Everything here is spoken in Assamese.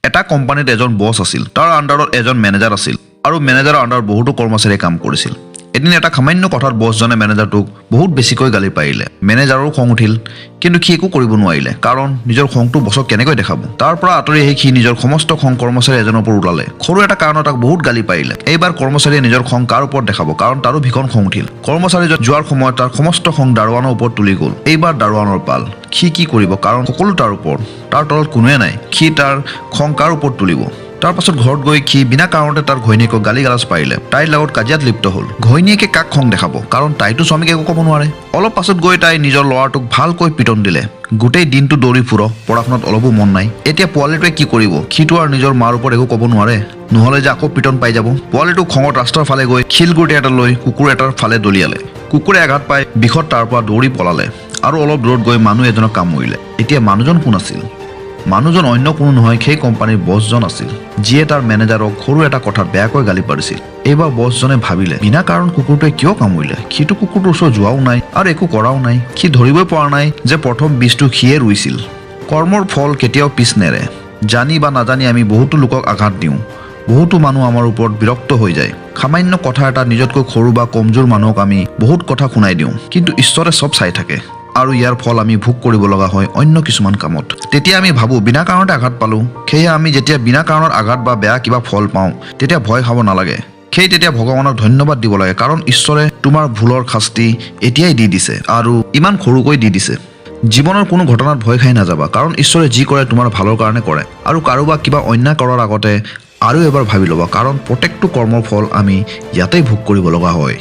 এটা কোম্পানীত এজন বছ আছিল। তাৰ আণ্ডাৰত এজন মেনেজাৰ আছিল আৰু মেনেজাৰৰ আণ্ডাৰত বহুতো কৰ্মচাৰীয়ে কাম কৰিছিল। এদিন এটা সামান্য কথাত বছজনে মেনেজাৰটোক বহুত বেছিকৈ গালি পাৰিলে। মেনেজাৰৰো খং উঠিল, কিন্তু সি একো কৰিব নোৱাৰিলে, কাৰণ নিজৰ খংটো বছক কেনেকৈ দেখাব? তাৰ পৰা আঁতৰি আহি সি নিজৰ সমস্ত খং কৰ্মচাৰী এজনৰ ওপৰত ওলালে। সৰু এটা কাৰণত তাক বহুত গালি পাৰিলে। এইবাৰ কৰ্মচাৰীয়ে নিজৰ খং কাৰ ওপৰত দেখাব? কাৰণ তাৰো ভীষণ খং উঠিল। কৰ্মচাৰীজন যোৱাৰ সময়ত তাৰ সমস্ত খং দাৰোৱানৰ ওপৰত তুলি গ'ল। এইবাৰ দাৰোৱানৰ পাল। সি কি কৰিব? কাৰণ সকলো তাৰ ওপৰত, তাৰ তলত কোনোৱে নাই। সি তাৰ খং কাৰ ওপৰত তুলিব? তাৰ পাছত ঘৰত গৈ সি বিনা কাৰণতে তাৰ ঘৈণীয়েকক গালি গালাজ পাৰিলে। তাইৰ লগত কাজিয়াত লিপ্ত হ'ল। ঘৈণীয়েকে কাক খং দেখাব? কাৰণ তাইতো স্বামীক একো ক'ব নোৱাৰে। অলপ পাছত গৈ তাই নিজৰ ল'ৰাটোক ভালকৈ পিটন দিলে। "গোটেই দিনটো দৌৰি ফুৰ, পঢ়া শুনাত অলপো মন নাই।" এতিয়া পোৱালিটোৱে কি কৰিব? সিটো আৰু নিজৰ মাৰ ওপৰত একো ক'ব নোৱাৰে, নহ'লে যে আকৌ পিটন পাই যাব। পোৱালিটো খঙত ৰাস্তাৰ ফালে গৈ শিলগুটি এটা লৈ কুকুৰ এটাৰ ফালে দলিয়ালে। কুকুৰে আঘাত পাই বিষত তাৰ পৰা দৌৰি পলালে আৰু অলপ দূৰত গৈ মানুহ এজনক কামুৰিলে। এতিয়া মানুহজন কোন আছিল? মানুহজন অন্য কোনো নহয়, সেই কোম্পানীৰ বছজন আছিল, যিয়ে তাৰ মেনেজাৰক সৰু এটা কথাত বেয়াকৈ গালি পাৰিছিল। এইবাৰ বছজনে ভাবিলে, বিনা কাৰণ কুকুৰটোৱে কিয় কামুৰিলে? সিটো কুকুৰটোৰ ওচৰত যোৱাও নাই আৰু একো কৰাও নাই। সি ধৰিবই পৰা নাই যে প্ৰথম বীজটো সিয়ে ৰুইছিল। কৰ্মৰ ফল কেতিয়াও পিছ নেৰে। জানি বা নাজানি আমি বহুতো লোকক আঘাত দিওঁ। বহুতো মানুহ আমাৰ ওপৰত বিৰক্ত হৈ যায়। সামান্য কথা এটা নিজতকৈ সৰু বা কমজোৰ মানুহক আমি বহুত কথা শুনাই দিওঁ। কিন্তু ঈশ্বৰে চব চাই থাকে আৰু ইয়াৰ ফল আমি ভোগ কৰিব লগা হয় অন্য কিছুমান কামত। তেতিয়া আমি ভাবোঁ, বিনা কাৰণতে আঘাত পালোঁ। সেয়ে আমি যেতিয়া বিনা কাৰণত আঘাত বা বেয়া কিবা ফল পাওঁ, তেতিয়া ভয় খাব নালাগে। সেই তেতিয়া ভগৱানক ধন্যবাদ দিব লাগে, কাৰণ ঈশ্বৰে তোমাৰ ভুলৰ শাস্তি এতিয়াই দি দিছে আৰু ইমান সৰুকৈ দি দিছে। জীৱনৰ কোনো ঘটনাত ভয় খাই নাযাবা, কাৰণ ঈশ্বৰে যি কৰে তোমাৰ ভালৰ কাৰণে কৰে। আৰু কাৰোবাক কিবা অন্যায় কৰাৰ আগতে আৰু এবাৰ ভাবি ল'বা, কাৰণ প্ৰত্যেকটো কৰ্মৰ ফল আমি ইয়াতেই ভোগ কৰিব লগা হয়।